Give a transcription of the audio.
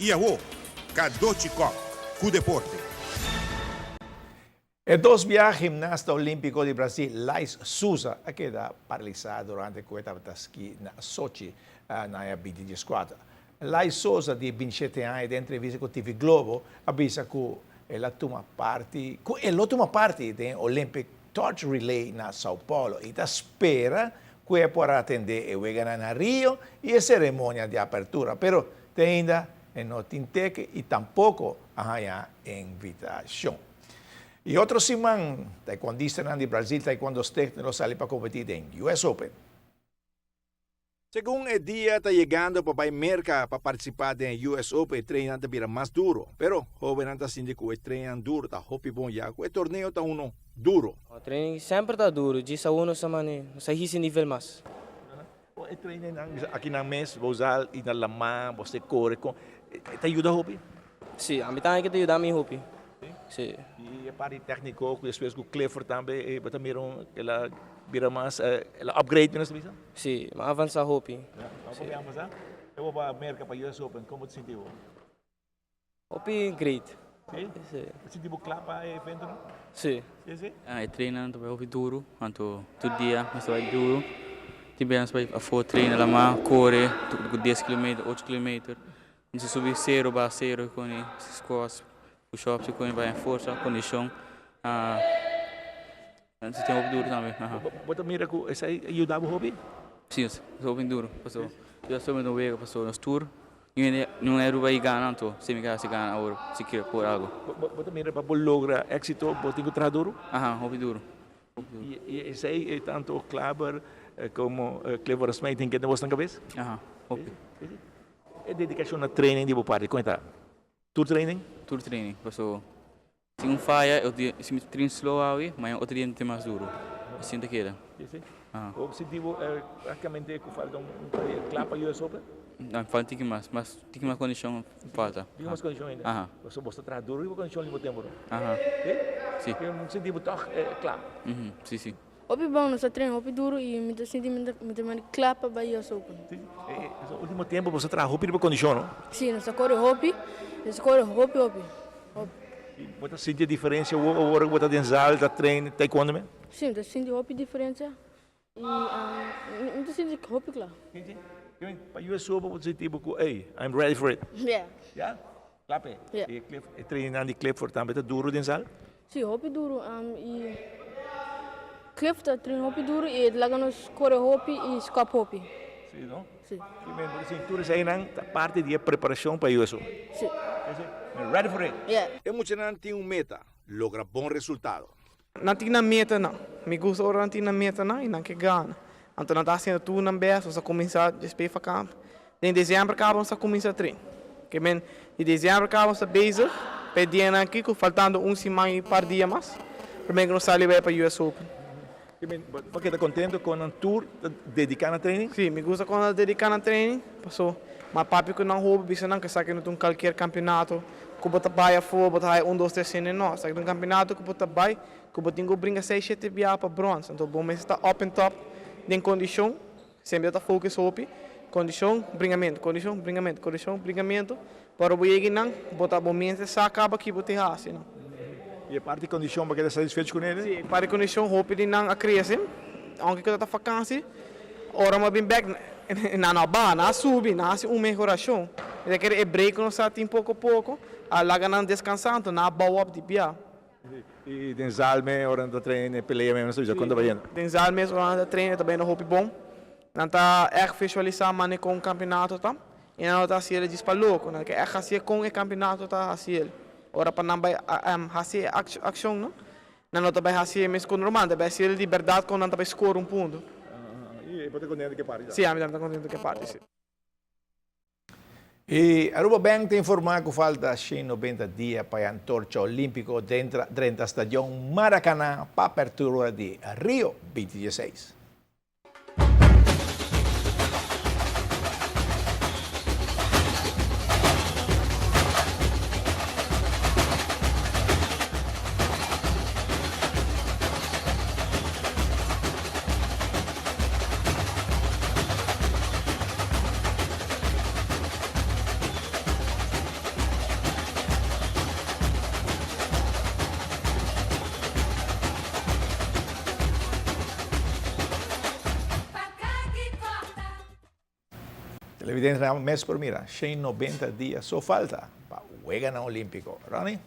I awo, Cadochi Kock ku deporte. E dos bia gimnasta olímpiko di Brasil, Lais Souza, a keda paralisá durante ku e tabata ski na Sochi na aña binti dieskuater. Lais Souza, di bintishete aña, den entrevista ku TV Globo a bisa ku el a tuma parti ku e lo tuma parti den Olympic Torch Relay na Sao Paulo i ta spera ku e por atendé e weganan na Rio i e seremonia di apertura, pero te ainda e no tin teke i tampoko a haña invitashon. I otro siman, taekwondistanan di Brazil Taekwondo Stichting lo sali pa kompetí den US Open. Segun e dia ta yegando pa bai Merka pa partisipá den e US Open e trainnan ta bira mas duro. Pero, hóbennan ta sinti ku e trainnan duro ta hopi bon ya ku e torneo ta uno duro. E training semper ta duro, djis awo nos ta mane, nos a hisa nivel mas. E trainingnan aki nan mes, bo usa i na lamá, bo se kore kon, e ta yuda hopi? Si, ami tambe ke ta yuda mi hopi. Si. I e parti tèkniko ku despues ku Clifford tambe bo ta mira un el a bira mas el a upgrade nos ta bisa? Si, mi a avansa hopi. Ya, hopi avansa? E bo pa Merka pa US Open, kon bo ta sinti bo? Hopi great. Si? Si. Bo sinti bo kla pa e eventonan? Si. Si, si? E trainnan ta bai hopi duru, anto tur dia nos ta bai duru. Tin bes nos bai afó traina lamá, kore ku dies kilometer, ocho kilometer. Nos a subi sero baha sero con e squats, push ups y con e bai forsa, condicion. Nos tin hopi duro tambe. Bo ta mira cu esey a yuda bo hopi? Si, es hopi duro. Paso yo a sobe no wega paso nos tur niun Aruba y gana anto si mi casi gana awor si kier por algo. Bo ta mira pa bo logra exito bo tin cu traha duro? Aha, hopi duro. Y esey tanto Klaber como Clifford Smith tin kende bos nan cabes? Aha, hopi. E dedikashon na training di bo parti kon e ta? Tur training? Tur training, paso si un faya e otro dia si mi train slow awe mañana otro dia mi train mas duro, asin ta keda. Si si. Bo sinti bo praktikamente ku falta un kla pa US Open? No, falta tiki mas, mas tiki mas kondishon falta. Tiki mas kondishon ainda? Aha. Paso bo ta traha duro riba kondishon riba tempu no? Aha. Si? Si. Bo sinti bo tòg kla? Si si. Hopi bon, nos a train hopi duro y mi ta sinti mi ta manda cla pa bay US Open. Si, si. Ultimo tempo boso a traha hopi riba condicion, no? Si, nos a core hopi, nos a core hopi, hopi, hopi. Y bo ta sinti e diferencia awor, awor cu bo ta den zaal ta train taekwondo men? Si, mi ta sinti hopi diferencia y mi ta sinti hopi cla. Si, si. Pa US Open bo ta sinti bo cu ey, I'm ready for it. Yeah. Ya? Cla p'e? Yeah. Y e trainingnan di Clifford tambe ta duro den zaal? Sí, hopi duru y Cliff ta train hopi duru y e ta laga nos kore hopi y skop hopi. Sí, no? Sí. Sí, men, porque sin tur eseinan ta parti di e preparacion pa US Open. Sí. Sí, sí. Men ready for it. Yeah. E muchanan tin un meta, logra bon resultado. Nan tin nan metanan. Mi gusta ora nan tin nan metanan y nan ke gana. Anto nan ta haciendo tur nan best. Nos a cuminsa despues vakantie. Den december caba nos a cuminsa train. Ke men di december caba nos ta bezig pa e dianan aki cu faltando un siman y par dia mas prome cu nos sali bay pa US Open. Ke men bo keda contento con nan tur ta dedica na training? Si, mi gusta con nan ta dedica na training paso ma papia cu nan hopi bisa nan cu esaki no ta un calkier campeonato cu bo ta bay afo bo ta haya un dos tres sende no esaki ta un campeonato cu bo ta bay cu bo tin cu bringa seis shete biaha pa brons anto bo mester ta up and top den condicion. Semper ta focus hopi, condicion, bringamento, condicion, bringamento, condicion, bringamento, pero bo yega einan, bo ta bo mente sa caba ki bo tin haci no. Y e parti condicion bo keda satisfecho cu nele? Si, e parti condicion hopi di nan a crece, aunke cu ta ta vakantie, ora bo a bin bek nan no a baha, nan a subi, nan a haci un mehoracion. Mi ta kere e break cu nos a tin poco poco a laga nan descansa, anto nan a bouw op di bia. Y den zaal mes ora nan ta train e pelea mes nan ta bisa con ta bayendo? Den zaal mes ora nan ta train e ta bayendo hopi bon. Nan ta echt visualisa mane con campeonato ta y nan no ta haci el djis pa loco, nan ke echt haci con e campeonato ta haci el. Ora pa nan bay haci e accion no, nan no ta bay haci e mes con normal, nan ta bay haci el di berdad con nan ta bay score un punto. Y bo ta contento cu e parti ta? Si, ami ta contento cu e parti si. E Aruba Bank ta informa cu falta 190 dia pa e antorcha olimpico drenta stadion Maracanã pa apertura di Rio 2016. Televidente mes por mira, 190 dia so falta pa Weganan Olimpico. Ronnie?